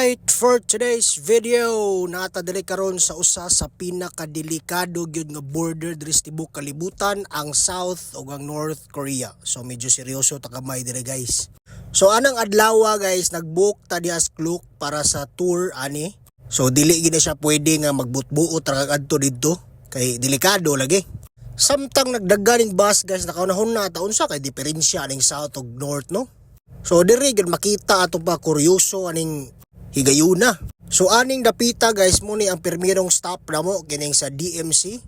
Alright, for today's video, naa ta diri karon sa usa sa pinakadelikado gyud nga border diri sa tibuok kalibutan, ang South ug ang North Korea. So medyo seryoso ta kamay diri, guys. So anang adlaw, guys, nagbook ta diha sa Klook para sa tour ani. So dili gid na siya pwede nga magbutbuot ra kag adto didto kay delikado lagi. Samtang nagdaga ning bus, guys, nakaunahon na ta unsa kay diferensya ning South ug North, no? So diri gid makita ato pa kuryoso aning higayuna. So aning dapita, guys, mo ni ang pirmirong stop namo kining sa DMC.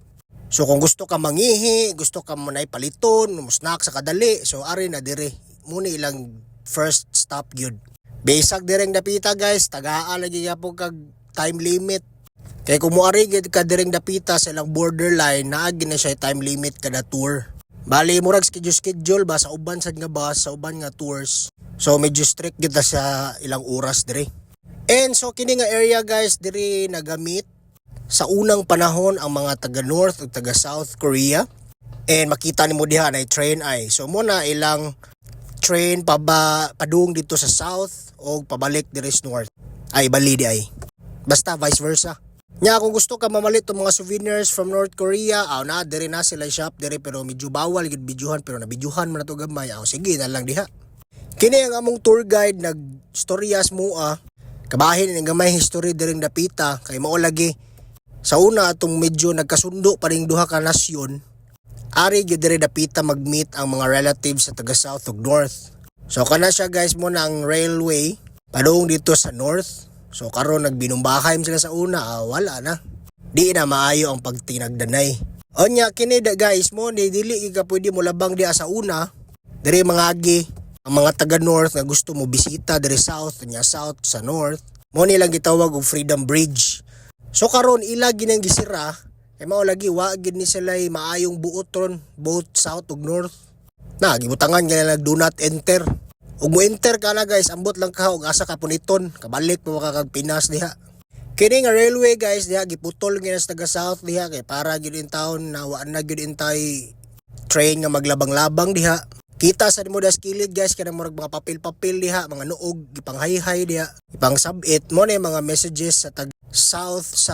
So kung gusto ka mangihi, gusto ka mo na paliton, mo snack sa kadali, so ari na dire. Mo ni ilang first stop gyud. Bisag direng dapita, guys, tagaa lagi gyapon kag time limit. Kay kung moari gid ka direng dapita sa ilang borderline, naa gyud na siya time limit kada tour. Bali murag schedule schedule ba sa uban sad nga bus, sa uban nga tours. So medyo strict gyud ta sa ilang oras dire. And so kini nga area, guys, diri nagamit sa unang panahon ang mga taga North ug taga South Korea. And makita nimo diha na train ay. So mo na ilang train paba padung dito sa South o pabalik diri sa North. Ay, bali di ay. Basta vice versa. Nya kung gusto ka mamalit og mga souvenirs from North Korea, aw na diri na sila shop diri, pero medyo bawal gid bidyuhan, pero nabidyuhan man nato gamay. Aw sige na lang diha. Kini ang among tour guide, nag storyas mo ah. Kabahin ning gamay history diring dapita kay mao lagi sa una atong medyo nagkasundo pa ring duha ka nasyon. Ari gyud diri dapita mag-meet ang mga relatives sa taga South ug North. So kana siya, guys, mo na ang railway padung dito sa North. So karon nagbinumbahay sila sa una, ah, wala na. Di na maayo ang pagtinagdanay. Onya kini da, guys, mo ni dili gyud ka pwede mo labang diha sa una. Diri mangagi ang mga taga North nga gusto mo bisita diri South, nya South sa North. Mo nilang gitawag og Freedom Bridge. So karon ila ginang gisira kay mao lagi wa gid ni sila maayong buot ron, both South ug North. Na gibutangan gani nag "Do not enter". Ug mo enter ka na, guys, ambot lang ka og asa ka puniton, kabalik pa ka kag Pinas diha. Kini nga railway, guys, diha giputol gyud sa taga South diha kay para gyud in town na wa na gyud intay train nga maglabang-labang diha. Kita sa nimo das kilid, guys, kanang murag mga papel-papel diha, mga nuog gipanghayhay diha, ipang submit mo na yung mga messages sa tag South sa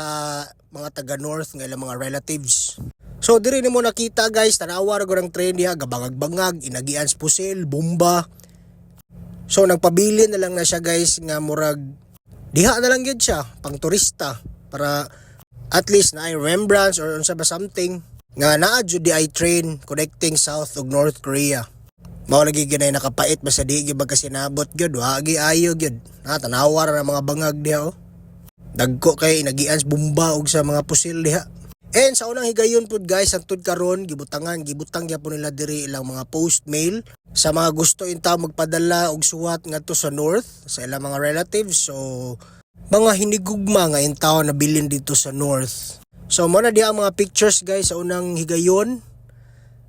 mga taga North nga ilang mga relatives. So diri nimo nakita, guys, tanawa ra gud ang train diha, gabangag-bangag, inagian sa pusil, bomba. So nagpabilin na lang na siya, guys, nga murag diha na lang gyud siya pang turista para at least na remembrance or unsa ba something nga naa jud di ay train connecting South ug North Korea. Mao lagi gyud ay nakapait basta di gyud magkasinabot gyud, wa gi ayo gyud. Na tanawa ra ng mga bangag diha oh. Dagko kay inagian sa bomba og sa mga pusil diha. And sa unang higayon pud, guys, hangtod karon gibutangan gibutang gyapon nila diri ilang mga post mail sa mga gusto inta magpadala og suwat ngadto sa North sa ilang mga relatives, so mga hinigugma nga intaw na bilin dito sa North. So mo na diha ang mga pictures, guys, sa unang higayon.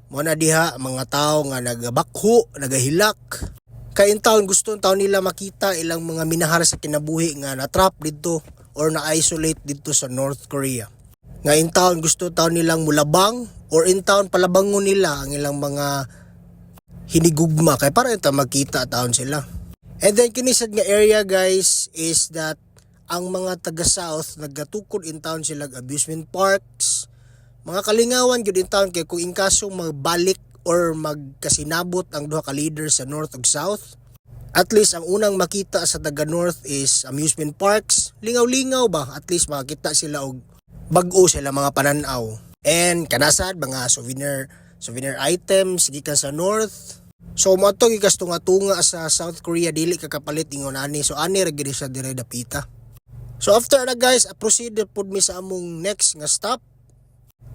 Mo na diha mga tao nga nagabakho, nagahilak. Kay intawon gusto taon nila makita ilang mga minahal sa kinabuhi nga na-trap dito or na-isolate dito sa North Korea. Nga in town gusto taon nilang mulabang or in town palabangon nila ang ilang mga hinigugma kay para ito magkita taon sila. And then kini sad nga area, guys, is that ang mga taga South nagatukod in town sila og amusement parks, mga kalingawan gyud in town kay kung in kaso magbalik or magkasinabot ang duha ka leaders sa North ug South, at least ang unang makita sa taga North is amusement parks, lingaw-lingaw ba, at least makakita sila og bag-o sila mga pananaw. And kanasad mga souvenir souvenir items gikan sa North. So mo ato gikas tunga-tunga sa South Korea, dili ka kapalit ingon ani. So ani ra gyud siya dire dapita. So after na, guys, proceed pud mi sa among next nga stop.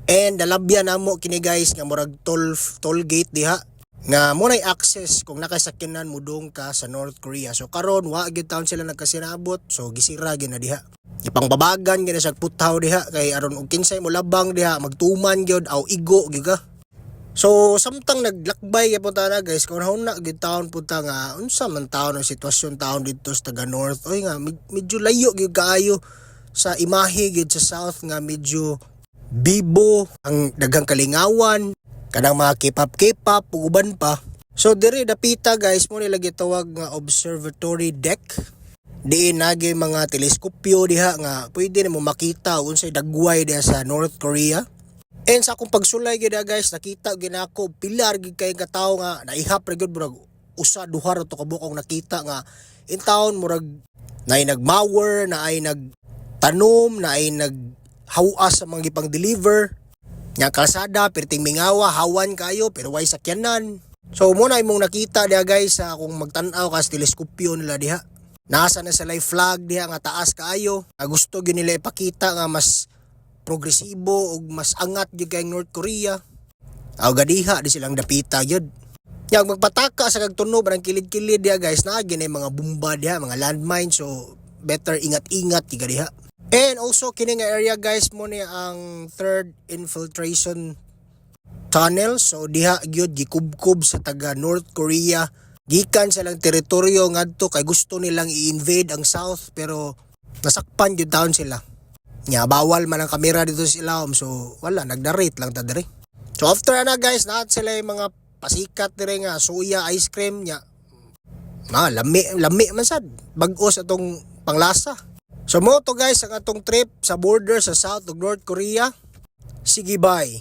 And nalabyan namo kini, guys, nga murag toll gate diha nga mo nay access kung nakasakyanan mo dong ka sa North Korea. So karon wa gyud taon sila nagkasinabot, so gisira gyud na diha. Ipangbabagan gyud na siya puthaw diha kay aron og kinsay mo labang diha magtuman gyud aw igo gyud ka. So samtang naglakbay gyud ta na, guys, kung na gyud taon pud ta nga unsa man taon ang sitwasyon taon didto sa taga North. Oy nga medyo layo gyud kaayo sa imahe gyud sa South nga medyo bibo, ang daghang kalingawan, kanang mga K-pop K-pop ug uban pa. So diri dapita, guys, mo nila gitawag nga observatory deck. Diin nagi mga teleskopyo diha nga pwede nimo makita unsay dagway diha sa North Korea. And sa akong pagsulay gyud, guys, nakita gyud nako pilar gyud kay ka tawo nga naihap ra gyud. Murag usa duha ra to ka buok nakita nga in town, murag naay nagmower, naay nagtanom, naay naghawas sa mga gipang deliver. Nya kalsada perting mingawa, hawan kayo pero way sakyanan. So mo na imong nakita diha, guys, sa kung magtan-aw ka sa teleskopyo nila diha. Nasa na sila flag diha nga taas kaayo. Nga gusto gyud nila ipakita nga mas progresibo ug mas angat gyud kay North Korea. Aw gadiha di silang dapita gyud. Nya magpataka sa kag tunob ang kilid-kilid diha, guys, naa gyud mga bomba diha, mga landmine, so better ingat-ingat gyud diha. And also kini nga area, guys, mo ni ang third infiltration tunnel. So diha gyud gikubkob sa taga North Korea gikan sa lang teritoryo ngadto kay gusto nilang i-invade ang South, pero nasakpan gyud taon sila. Nya bawal man ang kamera dito sa ilawom, so wala, nagdarate lang ta diri. So after ana, guys, naat sila yung mga pasikat dire nga soya ice cream nya. Ma lami lami man sad. Bag-o sa atong panglasa. So mo to, guys, ang atong trip sa border sa South ug North Korea. Sige, bye.